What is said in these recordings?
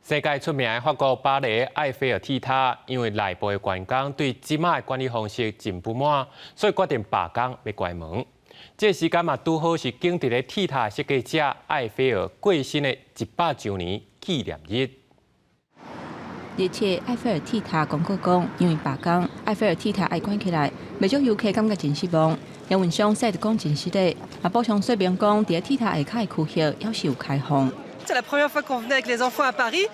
世界出名的法國巴黎艾菲爾鐵塔，因為內部的員工對這馬的管理方式真不滿，所以決定罷工欲關門。這個時間嘛，拄好是建佇咧鐵塔設計者艾菲爾過身的100週年紀念日。日前，艾菲爾鐵塔公告講，因為罷工，艾菲爾鐵塔愛關起來，袂少遊客感覺真失望。營運商說講真失禮，也補充說明講，佇咧鐵塔下跤的區域猶是有開放。 C'est la première fois qu'on venait avec les enfants à Paris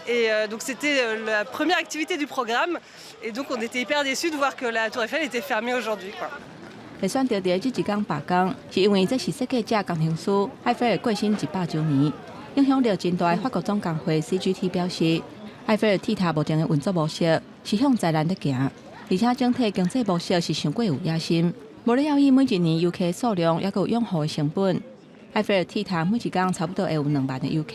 et donc c'était la première activité du programme et donc on était hyper déçus de voir que la Tour Eiffel était fermée aujourd'hui quoi. 會選擇佇這一工罷工，是因為這是設計者工程師艾菲爾過身100週年，影響力真大的法國總工會 CGT 表示，艾菲爾鐵塔目前的運作模式是向災難咧行，而且整體經濟模式是傷過有野心，無咧要以每一年遊客數量，猶閣有養護的成本。艾菲爾鐵塔每一工差不多會有2萬个遊客。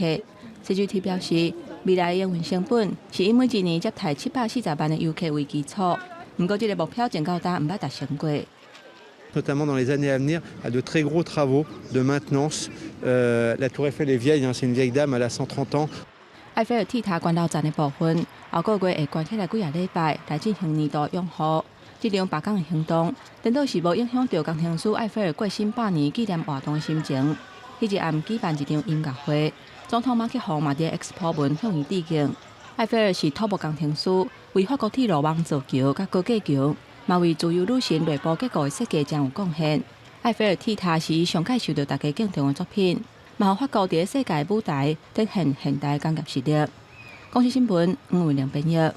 CGT 表示，未來的營運成本是以每一年接待740萬个遊客為基礎，毋過這个目標直到今毋捌達成過。 Notamment dans les années à venir, à de très gros travaux de maintenance. La Tour Eiffel est vieille, hein, c'est une vieille dame, elle a 130 ans. 艾菲爾鐵塔關樓層的部分，後個月會關起來幾仔禮拜來進行年度養護。這場罷工的行動，顛倒是無影響著工程師艾菲爾過身百年紀念活動的心情。彼日暗舉辦一場音樂會，總統馬克宏嘛佇 X 鋪文向伊致敬。艾菲爾是土木工程師，為法國鐵路網造橋佮高架橋，嘛為自由女神內部結構的設計真有貢獻。艾菲爾鐵塔是伊上蓋受著大家敬重的作品，嘛予法國佇世界舞台展現現代工業實力。公視新聞黃慧玲編譯。